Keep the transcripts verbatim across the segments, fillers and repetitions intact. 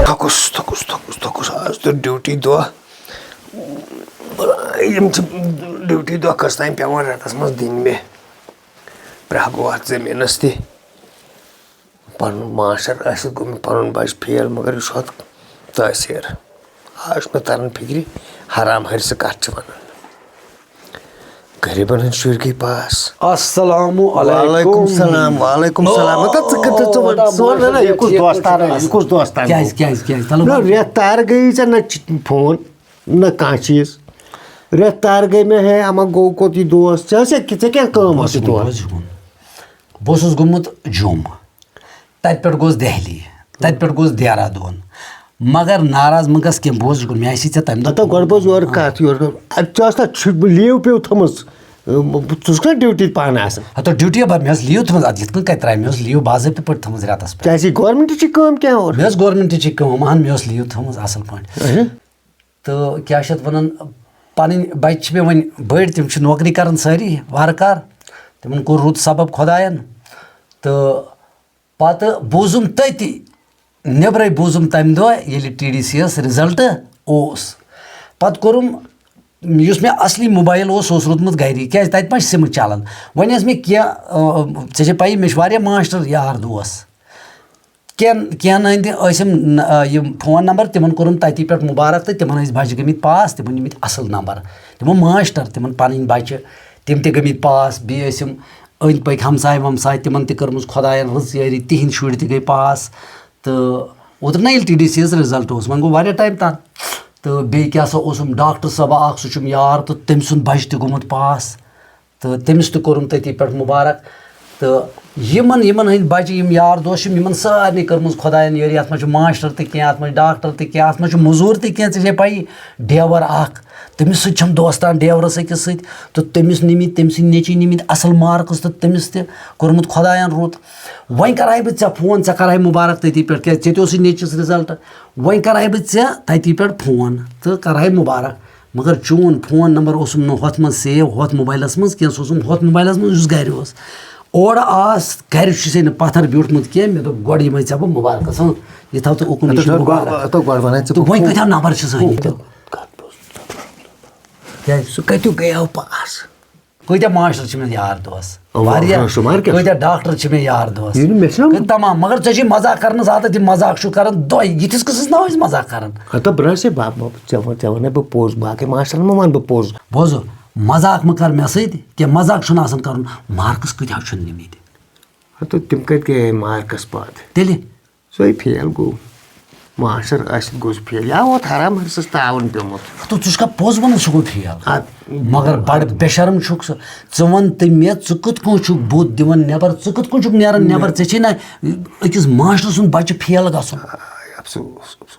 تھۄکُس، تھۄکُس، تھۄکُس، تھۄکُس، آز تہٕ ڈیوٹی دۄہ۔ یِم چھِ ڈیوٹی دۄہ کٔژ تام پٮ۪وان رٮ۪تَس منٛز دِنۍ مےٚ؟ پرٛاہ گوٚو اَتھ زٔمیٖنَس تہِ۔ پَنُن ماسٹر ٲسِتھ گوٚو مےٚ پَنُن بَچہٕ فیل، مگر یہِ چھُ اَتھ تٲثیٖر۔ آز چھُ مےٚ تَران فِکرِ، حرام ہرِ سُہ کَتھ چھِ وَنان۔ غریٖبَن ہٕنٛدۍ شُرۍ گٔے پاس۔ السلام علیکم۔ وعلیکم السلام، وعلیکم السلام۔ مطلب، ژٕ کٔرۍ ژٕ وَن، ژٕ وَن مےٚ نا، یہِ کُس دوستانہ، یہِ کُس دوستانہ؟ کیٛازِ، کیٛازِ، کیٛازِ؟ تَلہٕ نہ، وَن۔ رٮ۪تھ تار گٔیی ژےٚ نہ چ-، فون، نہ کانٛہہ چیٖز۔ رٮ۪تھ تار گٔے مےٚ، ہے، اَما گوٚو کوٚت یہِ دوس؟ ژےٚ ٲسیا، ژےٚ کیٛاہ کٲم بہٕ ٲسٕے اوسُس گوٚمُت، توتہِ؟ بہٕ اوسُس گوٚمُت، بہٕ اوسُس گوٚمُت جوٚم۔ تَتہِ پٮ۪ٹھ گوس دہلی، تَتہِ پٮ۪ٹھ گوس دہرادوٗن۔ مگر ناراض مہٕ گژھ کینٛہہ، بوز، مےٚ آسی ژےٚ تَمہِ دۄہ ہَتو گۄڈٕ بوز یورٕ کَتھ، یورٕ کَتھ۔ اَتہِ ژےٚ ٲس نا چھُ-، لیٖو پیوٚو تھٲمٕژ۔ ژٕ چھُکھ نا ڈیوٹی پانہٕ آسان؟ ہَتو ڈیوٹی ہا، مےٚ ٲس لیٖو تھٲمٕژ، اَتھ یِتھ کٔنۍ کَتہِ ترٛایہِ؟ مےٚ ٲس لیٖو باضٲبطہٕ پٲٹھۍ تھٲمٕژ رٮ۪تَس پٮ۪ٹھ۔ کیٛازِ گورمٮ۪نٛٹٕچ چھِ کٲم کینٛہہ اورٕ؟ مےٚ ٲس گورمٮ۪نٛٹٕچ یہِ کٲم، اَہَن، مےٚ ٲس لیٖو تھٲمٕژ اَصٕل پٲٹھۍ۔ اَہَن۔ تہٕ کیٛاہ چھِ اَتھ وَنان، پَنٕنۍ بَچہِ چھِ مےٚ وۄنۍ بٔڑۍ، تِم چھِ نوکری کَران سٲری وارٕ کارٕ، تِمَن کوٚر رُت سبب خۄدایَن۔ تہٕ پَتہٕ بوٗزُم تٔتی، نیٚبرَے بوٗزُم تَمہِ دۄہ، ییٚلہِ ٹی ڈی سی یَس رِزَلٹ اوس۔ پَتہٕ کوٚرُم، یُس مےٚ اَصلی موبایِل اوس، سُہ اوس روٗدمُت گَری، کیٛازِ تَتہِ ما چھِ سِمہٕ چَلان۔ وۄنۍ ٲس مےٚ کینٛہہ، آ، ژےٚ چھےٚ پَیی، مےٚ چھِ واریاہ ماسٹَر یار دوس۔ کینٛہہ، کینٛہَن ہٕنٛدۍ ٲسِم ن-، آ، یِم فون نمبر، تِمَن کوٚرُم تَتی پٮ۪ٹھ مُبارک تہٕ تِمَن ٲسۍ بَچہِ گٔمٕتۍ پاس، تِمَن نِمٕتۍ اَصٕل نمبر۔ تِمو ماسٹَر، تِمَن پَنٕنۍ بَچہِ، تِم تہِ گٔمٕتۍ پاس۔ بیٚیہِ ٲسِم أنٛدۍ پٔکۍ ہمساے ومساے، تِمن تہِ کٔرمٕژ خۄداین رٕژ یٲری، تِہنٛدۍ شُرۍ تہِ گٔے پاس۔ تہٕ اوترٕ نہ ییٚلہِ ٹی ڈی سی یس رِزلٹ اوس، وۄنۍ گوٚو واریاہ ٹایم تَتھ۔ تہٕ بیٚیہِ کیٛاہ سا اوسُم ڈاکٹر صٲبہ اکھ، سُہ چھُم یار، تہٕ تٔمۍ سُنٛد بچہِ تہِ گوٚمُت پاس، تہٕ تٔمِس تہِ کوٚرُم تٔتی پٮ۪ٹھ مُبارک۔ تہٕ یِمن، یِمن ہٕنٛدۍ بچہِ، یِم یار دوس چھِم، یِمن سارنٕے کٔرمٕژ خۄداین یٲری۔ اتھ منٛز چھُ ماسٹر تہِ کینٛہہ، اتھ منٛز چھُ ڈاکٹر تہِ کینٛہہ، اتھ منٛز چھُ مٔزوٗر تہِ کینٛہہ، ژےٚ چھے پَیی، ڈیور اکھ، تٔمِس سۭتۍ چھَم دوستان ڈیورَس أکِس سۭتۍ، تہٕ تٔمِس نِمٕتۍ، تٔمۍ سٕنٛدۍ نیٚچِوۍ نِمٕتۍ اَصٕل مارکٕس، تہٕ تٔمِس تہِ کوٚرمُت خۄدایَن رُت۔ وۄنۍ کَرہاے بہٕ ژےٚ فون، ژےٚ کَرہاے مُبارک تٔتی پٮ۪ٹھ، کیٛازِ ژےٚ تہِ اوسُے نیٚچِوِس رِزَلٹ۔ وۄنۍ کَرہاے بہٕ ژےٚ تٔتی پٮ۪ٹھ فون تہٕ کَرہاے مُبارک۔ مگر چون فون نمبر اوسُم نہٕ ہۄتھ منٛز سیو، ہۄتھ موبایلَس منٛز کینٛہہ، سُہ اوسُم ہۄتھ موبایلَس منٛز یُس گَرِ اوس۔ اورٕ آس گَرِ چھُسے نہٕ پَتھر بیوٗٹھمُت کینٛہہ، مےٚ دوٚپ گۄڈٕ یِمَے ژےٚ بہٕ مُبارکَس، ہاں، یہِ تھاو ژٕ اُکُن، یہِ چھُ مُبارک۔ ہَتو گۄڈٕ وَنان ژٕ تہٕ وۄنۍ کَتہِ آو نمبر چھُس أنِتھ؟ کیٛازِ؟ سُہ کَتیُک گٔیو پاس؟ کۭتیٛاہ ماسٹر چھِ مےٚ یار دوس؟ اَوا، واریاہ۔ شُمار کیٛاہ چھُ؟ کۭتیٛاہ ڈاکٹر چھِ مےٚ یار دوس؟ یہِ نہٕ مےٚ چھُنہ۔ کۭتیٛاہ تمام، مگر ژےٚ چھُے مذاق کرنس عادت، یہِ مذاق چھُ کران دۄہے۔ یِتھِس قٕصس نہ ٲسۍ مذاق کران۔ ہتا بہٕ راسے بب، ژےٚ وَن-، ژےٚ وَنے بہٕ پوٚز، باقٕے ماسٹرن ما وَنہٕ بہٕ پوٚز؟ بوزو، مذاق مہٕ کر مےٚ سۭتۍ کینٛہہ، مذاق چھُنہٕ آسان کرُن۔ مارکس کۭتیٛاہ چھُنہٕ نِمٕتۍ؟ ہتا تِم کَتہِ گٔیے مارکس پتہٕ؟ تیٚلہِ؟ سُے فیل گوٚو۔ ماسٹر ٲسِتھ گوٚو سُہ فیل۔ یا ووت حرام حرصس تاوُن پیوٚمُت۔ تہٕ ژٕ چھُکھا پوٚز وَنان سُہ گوٚو فیل؟ اَدٕ مگر بڑٕ بے شرم چھُکھ ژٕ۔ ژٕ وَن تہٕ مےٚ، ژٕ کِتھ کٔنۍ چھُکھ بُتھ دِوان نٮ۪بر؟ ژٕ کِتھ کٔنۍ چھُکھ نیران نٮ۪بر؟ ژےٚ چھے نہ أکِس ماسٹر سُنٛد بچہٕ فیل گژھُن؟ آے افسوس، افسوس۔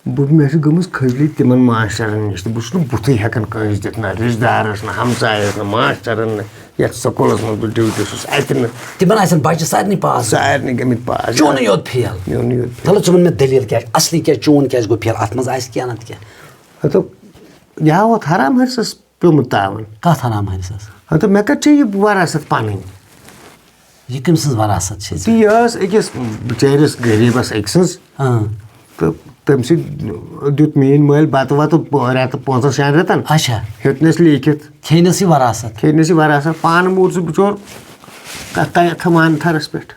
بہٕ، مےٚ چھِ گٔمٕژ کھٔجلی تِمن ماسٹرن نِش تہٕ بہٕ چھُس نہٕ بُتھٕے ہٮ۪کان کٲنٛسہِ دِتھ، نہ رِشتہٕ دارس، نہ ہمسایس، نہ ماسٹرن، نہ یتھ سکوٗلس منٛز بہٕ ڈیوٹی چھُس اَتہِ نہٕ۔ تِمن آسن بچہِ سارنٕے پاس۔ سارنٕے گٔمٕتۍ پاس۔ چونُے یوت فیل۔ میونُے یوت فیل۔ چلو، ژٕ وَن مےٚ دٔلیٖل کیٛاہ چھِ، اصلی کیٛاہ، چون کیٛازِ گوٚو فیل؟ اَتھ منٛز آسہِ کینٛہہ نتہٕ کینٛہہ۔ ہتو، یہِ ہا ووت حرام حرصس پیوٚمُت تاوان۔ کَتھ حرام حرصس؟ ہتو، مےٚ کَتہِ چھےٚ یہِ وراثت پنٕنۍ؟ یہِ کٔمۍ سٕنٛز وراثت چھِ ژےٚ؟ تہٕ یہِ ٲس أکِس بِچٲرِس غریٖبس أکۍ سٕنٛز۔ اۭں۔ تہٕ تٔمۍ سٕے دیُت میٛٲنۍ مٲلۍ بَتہٕ وَتہٕ رٮ۪تہٕ پانٛژَن شٮ۪ن رٮ۪تَن۔ اچھا۔ ہیوٚتنَس لیٖکھِتھ۔ کھیٚنَس یہِ وراثت۔ کھیٚنَس یہِ وراثت۔ پانہٕ موٗد سُہ بِچور، تَتھ تام کھٮ۪وان تھَرَس پٮ۪ٹھ۔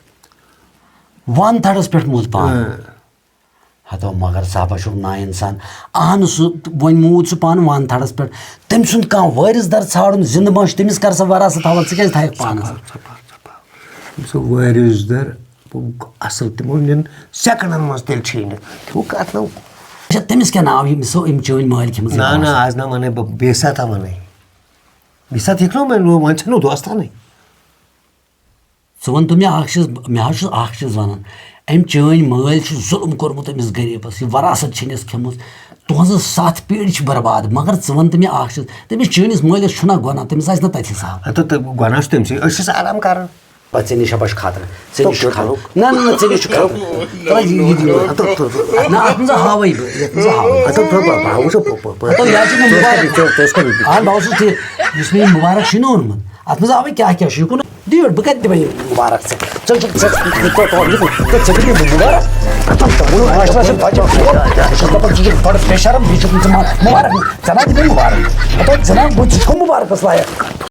وَن تھَرَس پٮ۪ٹھ موٗد پانہٕ؟ اۭں۔ ہتو مگر سا بہ چھُکھ نا اِنسان۔ اہن سُہ وۄنۍ موٗد سُہ پانہٕ وَن تھَرَس پٮ۪ٹھ۔ تٔمۍ سُنٛد کانٛہہ وٲرِث دَر ژھانٛڈُن زِندٕ ما چھُ، تٔمِس کر سا وراثت حوالہٕ، ژٕ کیٛازِ تھایَکھ پانَس؟ ژھاو، ژھاو، ژھاو، ژھاو۔ سُہ وٲرِث دَر اصل تِمو نِن سیکنڈن منٛز تیٚلہِ چھیٖنِتھ۔ تِمو کتھ نو۔ اچھا، تٔمِس کیٛاہ ناو ییٚمِس سُہ أمۍ چٲنۍ مٲلۍ کھیٚمٕژ نا، ٲس؟ نا، آز نہ ونے بہٕ، بیٚیہِ ساتہٕ ونے۔ بیٚیہِ ساتہٕ ہیٚکہِ نہٕ وۄنۍ، وۄنۍ چھَنہٕ دوستانٕے۔ ژٕ وَن تہٕ مےٚ اکھ چیٖز، مےٚ حظ چھُ اکھ چیٖز وَنان، أمۍ چٲنۍ مٲلۍ چھُ ظُلُم کوٚرمُت أمِس غریٖبَس، یہِ وراثت چھٔنِس کھیٚمٕژ، تُہٕنٛزٕ ستھ پیٖرِ چھِ برباد، مگر ژٕ وَن تہٕ مےٚ اکھ چیٖز، تٔمِس چٲنِس مٲلِس چھُنہ گۄناہ، تٔمِس آسہِ نہ تَتہِ حِساب۔ ہتہٕ تہٕ گۄناہ چھُ تٔمۍ سٕے، أسۍ چھِس آرام کران۔ پتہٕ ژےٚ نِش ہا بہٕ چھُس کھاترٕ۔ ژےٚ نِش چھُ کھاترٕ۔ نہ، نہ، نہ، ژےٚ نِش چھُ کھاترٕ۔ تَلہٕ یہِ، یہِ دِیِو۔ ہتہٕ، ہتہٕ، ہتہٕ۔ نہ، اَتھ منٛز ہاوَے بہٕ، یَتھ منٛز ہاوَے۔ ہتہٕ، بہٕ، بہٕ، بہٕ وٕچھو، بہٕ، بہٕ، بہٕ۔ ہتہٕ، یہِ حظ چھُ مےٚ مُبارک۔ ژٕ اوس کَرُن، ژٕ اوس کَرُن۔ اَہَن، بہٕ اوسُس ٹھیٖک۔ یُس مےٚ یہِ مُبارک چھُے نہ اوٚنمُت، اَتھ منٛز ہاوَے کیٛاہ کیٛاہ چھُ۔ یہِ کُن ڈیوڈ، بہٕ کَتہِ دِمے یہِ مُبارک ژےٚ؟ ژٕ چھُکھ، ژےٚ، ژےٚ، ژےٚ، ژےٚ، ژےٚ دِمے مُبارک؟ ژٕ چھُکھ، ژٕ چھُکھ بَڑٕ بے شرم، یہِ چھُکھ ژٕ مُبارک، ژٕ ما مُبارک، ژٕ ما دِمے مُبارک۔ ہَتو جِناب، بہٕ، ژٕ چھُکھ مُبارکَس لایق۔